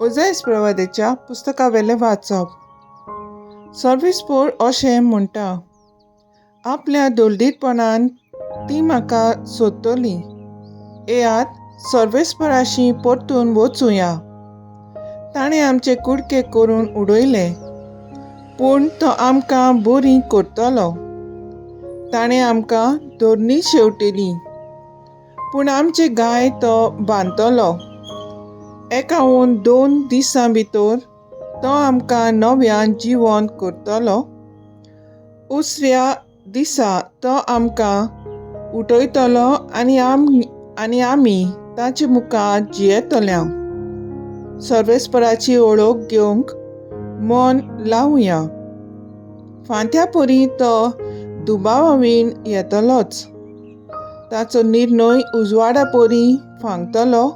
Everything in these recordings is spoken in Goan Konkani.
ओजायस प्रवादेच्या पुस्तकावेलें वाचप. सर्वेस्पोर अशें म्हणटा, आपल्या दलदीरपणान ती म्हाका सोदतली. येयात, सर्वेस्पराशी परतून वचुया. ताणें आमचे कुडके करून उडयले, पूण तो आमकां बरी करतलो. ताणें आमकां धरणी शेंवटिली, पूण आमचे गाय तो बांदतलो. एकाहून 2 दिसां भितर तो आमकां नव्यान जिवन करतलो. उसऱ्या दिसा तो आमकां उठयतलो आनी आमी ताचे मुखार जियेतल्या. सर्वेस्पराची वळख घेवंक मन लावया. फांत्या परी तो दुबावावीण येतलोच. ताचो निर्णय उजवाडा परी फांगतलो.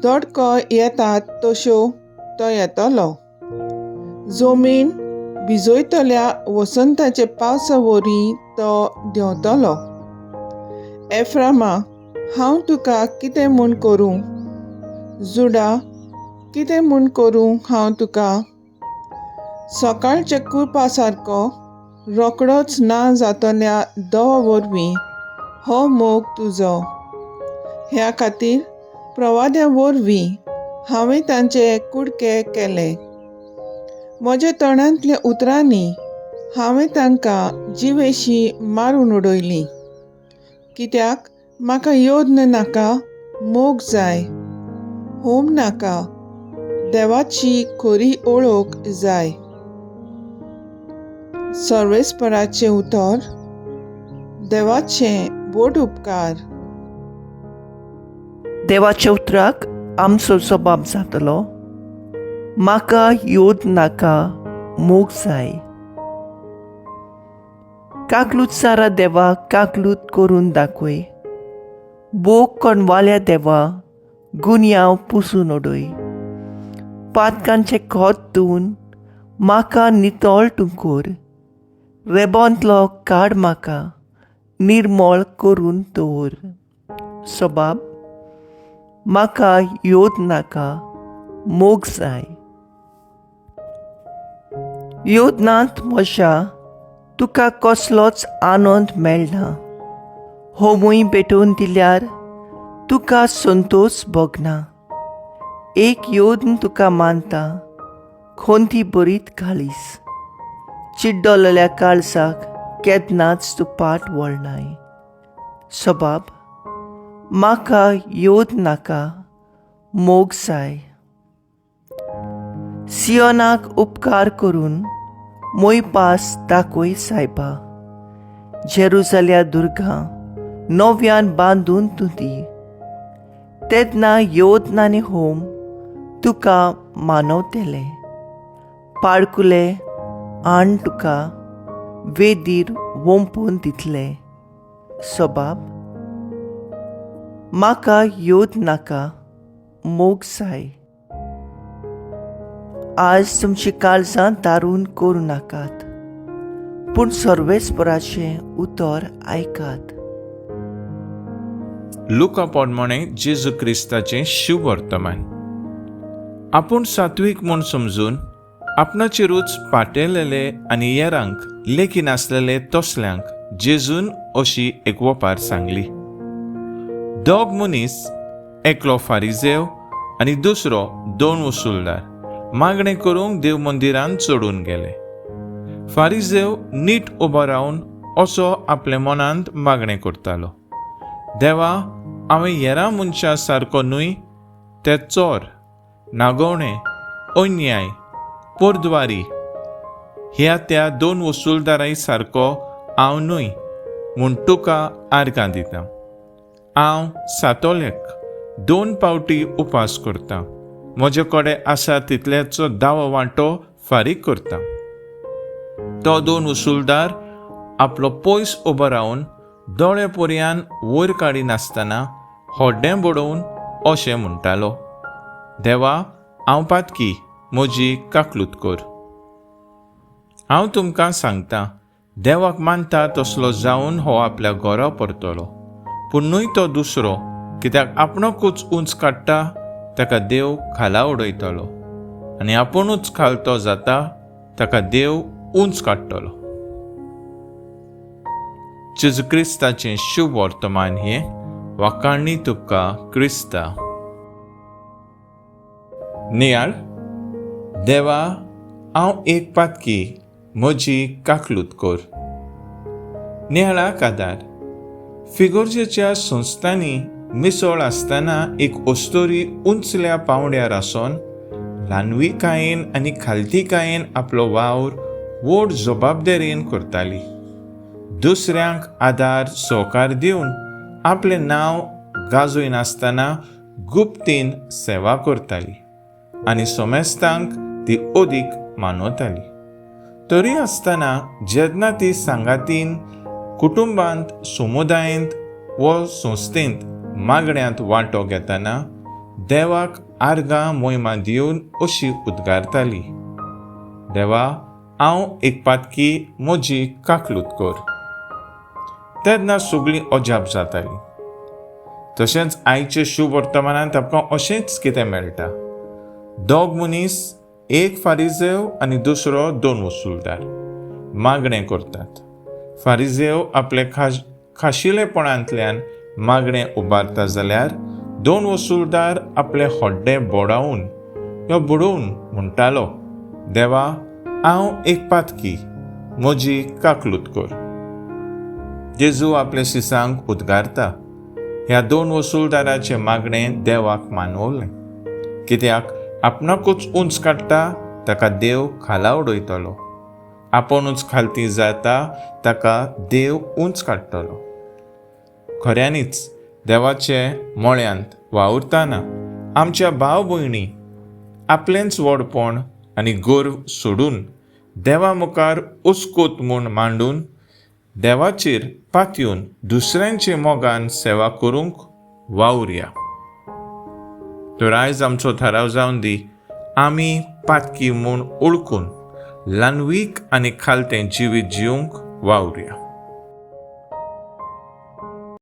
दडको येतात तश्यो तो येतलो. जमीन भिजयतल्या वसंताचे पावसा वरी तो देंवतलो. एफ्रामा, हांव तुका कितें म्हूण करूं? जुडा, कितें म्हूण करूं हांव तुका? सकाळच्या कुळपा सारको रोकडोच ना जातल्या दवा वरवीं हो मोग तुजो. ह्या खातीर प्रवाद्या वरवीं हांवें तांचे कुडके केले. म्हज्या तोंडांतल्या उतरांनी हांवें तांकां जिवेशी मारून उडयली. कित्याक म्हाका यज्ञ नाका, मोग जाय. होम नाका, देवाची खरी ओळख जाय. सर्वेस्पराचें उतर. देवाचें व्हड उपकार. देवाच्या उतराक आमचो जबाब जातलो, म्हाका योद नाका, मोग जाय. काकलूत सारा देवा काकलूत करून दाखय. बोग कोणवाल्या देवा गुन्यांव पुसून उडय. पातकांचें खोत धुवन म्हाका नितळ तूं कर. रेबोंतलो काड म्हाका निर्मळ करून दवर. सबाब, म्हाका योद नाका, मोग जाय. योदनांत म्हज्या तुका कसलोच आनंद मेळना. होमूय पेटोवन दिल्यार तुका संतोष भोगना. एक योदन तुका मानता, खोंती बरीत घालीस. चिड्डलेल्या काळजाक केन्नाच तूं पाट वळनाय. सबाब, म्हाका योद नाका, मोग जाय. सियोनाक उपकार करून मोयपास दाखय सायबा. जेरुजाल्या दुर्गां नव्यान बांदून तूं दी. तेन्ना योदन आनी होम तुका मानवतले. पाडकुले आण तुका वेदीर वोंपून दितले. सबाब, म्हाका योद नाका, मोग जाय. आज तुमची काळजां दारून करूं नाकात, पूण सर्वेस्पराचें उतर आयकात. लुका पोडमणे जेजू क्रिस्ताचें शुभवर्तमान. आपूण सात्वीक म्हूण समजून आपणाचेरूच पाटेलेले आनी येरांक लेखी नासलेले तसल्यांक जेजून अशी एक वपार सांगली. दोग मनीस, एकलो फारिजेव आनी दुसरो दोन वसुलदार, मागणें करूंक देव मंदिरान चडून गेले. फारिजेव नीट उबो रावन असो आपल्या मनांत मागणें करतालो, देवा, हांवें येरा मनशा सारको न्हय, ते चोर, नागोवणे, अन्याय, पोरद्वारी, ह्या त्या दोन वसुलदाराय सारको हांव न्हय म्हूण तुका आर्गां दिता. हांव सातोलेक 2 पावटी उपास करता. म्हजे कडेन आसा तितल्याचो दावो वांटो फारीक करता. तो दोन वसुलदार आपलो पयस उबो रावन दोळे पर्यान वयर काडिनासतना होड्डें बडोवन अशें म्हणटालो, देवा, हांव पातकी, म्हजी काकलूत कर. हांव तुमकां सांगता, देवाक मानता तसलो जावन हो आपल्या घरा परतलो. पूण न्हय तो दुसरो, कित्याक आपणाकूच उंच काडटा ताका देव खाला उडयतलो आनी आपुणूच खालतो जाता ताका देव उंच काडटलो. जेजू क्रिस्ताचें शुभ वर्तमान हें. वाखाणणी तुका क्रिस्ता. नियाळ. देवा, हांव एक पातकी, म्हजी काकलूत कर. नियाळाक आदार. फिगोर्जेच्या संस्थांनी मिसळ आसतना एक अस्तोरी उंचल्या पांवड्यार आसून ल्हानविकायेन आनी खालतीकायेन आपलो वावर व्हड जबाबदारेन करताली. दुसऱ्यांक आदार सहकार दिवन आपलें नांव गाजयनासतना गुप्तीन सेवा करताली आनी समेस्तांक ती अदीक मानवताली. तरी आसतना जेन्ना ती सांगातीन कुटुंबांत, समुदायेंत वो संस्थेंत मागण्यांत वांटो घेतना देवाक आर्गां मोहिमा दिवन अशी उद्गारताली, देवा, हांव एक पातकी, म्हजी काकलूत कर. तेन्ना सगळीं अजाप जाताली. तशेंच आयचे शुभ वर्तमानांत आमकां अशेंच कितें मेळटा. दोग मनीस, एक फारिजेव आनी दुसरो दोन वसुलदार, मागणें करतात. फारिजेव आपले खाशिलेपणांतल्यान मागणें उबारता जाल्यार दोन वसुलदार आपले हड्डें बोडावन यो बुडोवन म्हणटालो, देवा, हांव एक पातकी, म्हजी काकलूत कर. जेजू आपल्या शिसांक उद्गारता, ह्या दोन वसुलदाराचें मागणें देवाक मानवलें, कित्याक आपणाकूच उंच काडटा ताका देव खाला उडयतलो, आपुणूच खालती जाता ताका देव उंच काडटलो. खऱ्यांनीच देवाचे मळ्यांत वावुरतना आमच्या भाव भयणी आपलेंच व्हडपण आनी गर्व सोडून देवा मुखार उस्कोत म्हूण मांडून देवाचेर पातयेवन दुसऱ्यांचे मोगान सेवा करूंक वावुरया. तर आयज आमचो थाराव जावन दी, आमी पातकी म्हूण ओळखून ल्हानवीक आनी खालतें जिवीत जिवंक वावुरया.